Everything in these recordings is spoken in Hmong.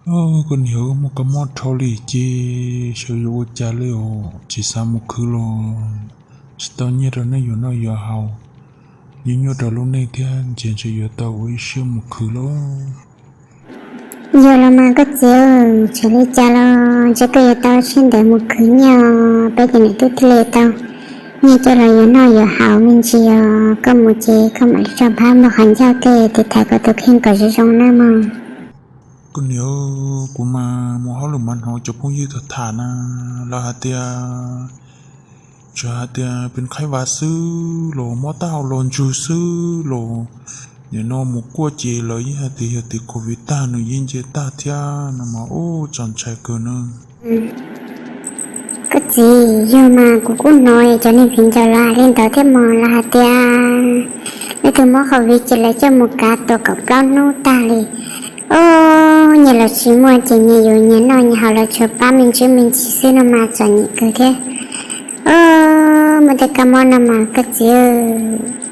Koj niam, muaj kab mob dhau li ces xyov yuav ua cas li os, tsis xav mus khwv los tsis tau nyiaj rau nej yuav noj yuav haus, nyiaj nyuaj rau lub neej thiab, ntshe ntshe yuav tau ua ib siab mus khwv lauj. Yog los mas koj txiv, tsis li cas los ntshe koj yuav tau siab ntev mus khwv nyiaj os, peb cov niam tub thiaj li tau nyiaj coj los yuav noj yuav haus me ntsis os. Koj mus ces koj mam li rov npaj mus qhov ncauj tej tiv thaiv koj tus kheej kom zoo zoo nawb mog. Koj niam, kuv mas mus hauj lwm mas hnov cov phooj ywg tham tham na, lawv hais tias tsuas hais tias pes qhaib vas xwb los mob taub hau los ntsug xwb los, nim no mus kuaj ces lawv yeej hais tias yog tim covid tag nws yeej nce tag thiab no mas ub txaus ntshai kawg na. Koj txiv, yog mas kuv kuj hnov cov neeg viv ncaus lawv hais li ntawd thiab mog, lawv hais tias leej twg mob covid ces lawv coj mus kav tuam kaum plaub hnub tag li. Ob, nyiaj los tsis muaj ces nyias yuav nyias noj nyias haus los tsuas pab me ntsis me ntsis xwb no mas txom nyem kawg thiab. Ob, muaj tej kab mob no mas koj txiv,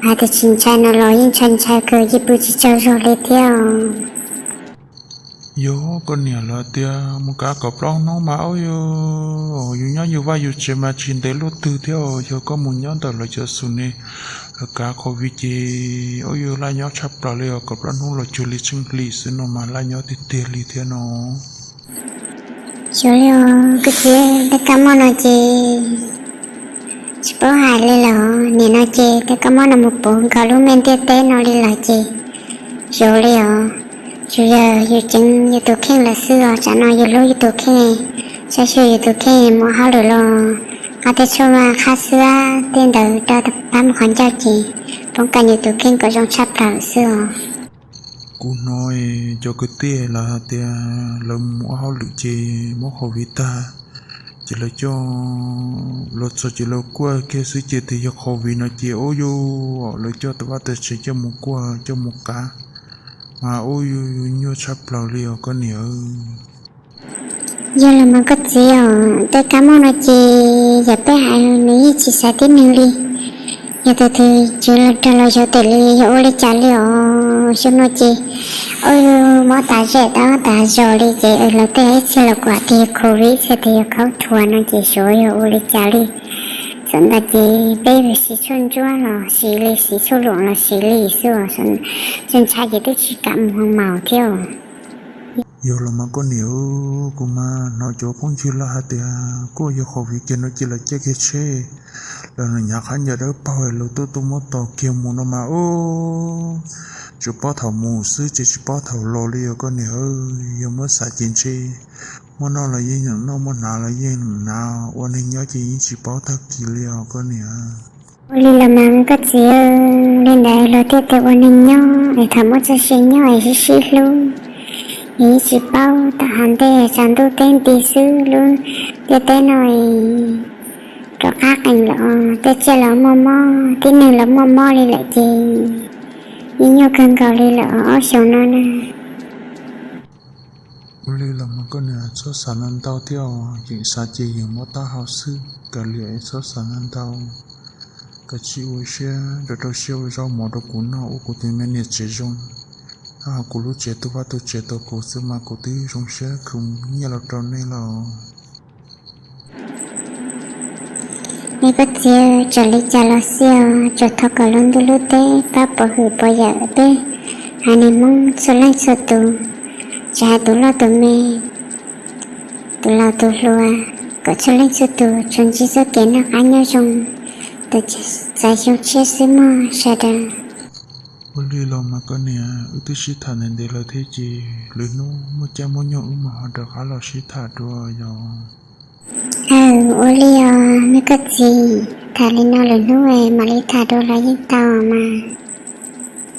hais tias tsis ntshai no los yeej ntshai ntshai kawg, yeej pw tsis tsaug zog li thiab os. Yog koj niam lawv tias mus kav kaum plaub hnub mas ub, yus nyob yus vaj yus tsev mas tsis ntev luaj twg thiab os. Yog koj mus nyob ntawm lawv cov xus ne, lawv kav covid ces ub, yus laj nyob tshaj plaws li os, kaum plaub hnub los cuag li tsheej hlis xwb no mas laj nyob tiag tiag li thiab no. Xyov li os koj txiv, tej kab mob no ces tsis paub hais li lawm. Nim no ces tej kab mob no mus puv nkaus lub me ntiaj teb no li lawm ces xyov li os. Tsuas yog yus ceev yus tus kheej lawm xwb os, tsam no yus hlub yus tus kheej, saib xyuas yus tus kheej, mus hauj lwm los qab tej tshuaj mas qhab xwb, tej ntawd rau pab mus qhov ncauj ces poob kam yus tus kheej kom zoo tshaj plaws lawm xwb os. Kuv hnov cov kwv tij lawv hais tias lawv mus ua hauj lwm ces mob covid tag, ces lawv coj los txog ces lawv kuaj kiag xwb ces tias yog covid no ces ub, yus lawv coj tus vaj tus tsev coj mus kuaj coj mus kav, mas ub, yus nyuaj tshaj plaws li os koj niam. Yog los mas koj txiv os, tej kab mob no ces yam peb hais nws yeej tsis xaiv tib neeg li. Yog tus twg tsis los rag los xyov tes li yog ua li cas li os. Xyoo no ces ub, mob tas zej tas zos li ces lawv tej ib txhia los kuj hais tias yog covid, txhia tias yog khaub thuas no ces xyov yog ua li cas li. Txawm ntawd ces peb siv tshuaj ntsuab los siv li, siv tshuaj luam los siv li xwb os. Txawm ntshai ces twb tsis kam mus maus thiab os. Yog los mas koj niam, kuv mas hnov cov phooj ywg lawv hais tias kuj yog covid kiag no ces lawv caij kiag tsheb, lawv nyav qhab ncaws dawb paug lawv tuaj tuaj muab tos kiag mus no mas ub, tsuas paub thaum mus xwb ces tsis paub thaum los li os koj niam. Yog muab xav ces ntshe muab noj los yeej noj, muab hnav los yeej hnav, ua neeg nyob ces yeej tsis paub tag kis li os koj niam. Ua li los mas koj txiv, li ntawd luag thiaj tias ua neeg nyob es thaum muaj txoj sia nyob es sib sib hlub, es yeej tsis paub tom hav ntej tsaus ntuj teb nti xwb, lub ntiaj teb no es rov qab qees lawm, tej tsiaj los muaj mob, tib neeg los muaj mob li lawm ces yeej nyuaj kawg nkaus li lawm ob xyoos no na. Ua li los mas koj niam txhob xav ntau ntau thiab os, yeem xav ces yeem mob taub hau xwb, kav liam txhob xav ntau ntau. Kav tsij ua siab rau rau siab ua zaub mov rau kuv noj ua kuv tus me niam tsev zoo. Nyob hauv kuv lub tsev tu vaj tu tsev tau kuv xwb mas kuv twb zoo siab khwv nyiaj los rau nej lawm. Me koj txiv, txawm li cas los xij os, tsuas thov kom lub ntuj lub teb pab pov hwm pov yawm peb haiv neeg Hmoob txhua leej txhua tus, tsis hais tus loj tus me, tus laus tus hluas, kom txhua leej txhua tus tsuas ntsib txoj kev noj qab nyob zoo, tus txais xyoo tshiab xwb mog sawv daws. Ua li los mas koj niam, wb twb sib tham ntev ntev lawm thiab ces lwm hnub muaj caij muaj nyoog wb mam ho rov qab los sib tham dua yom. Aw, ua li os me koj txiv, tham li no lwm hnub mam li tham dua los yeej tau mas.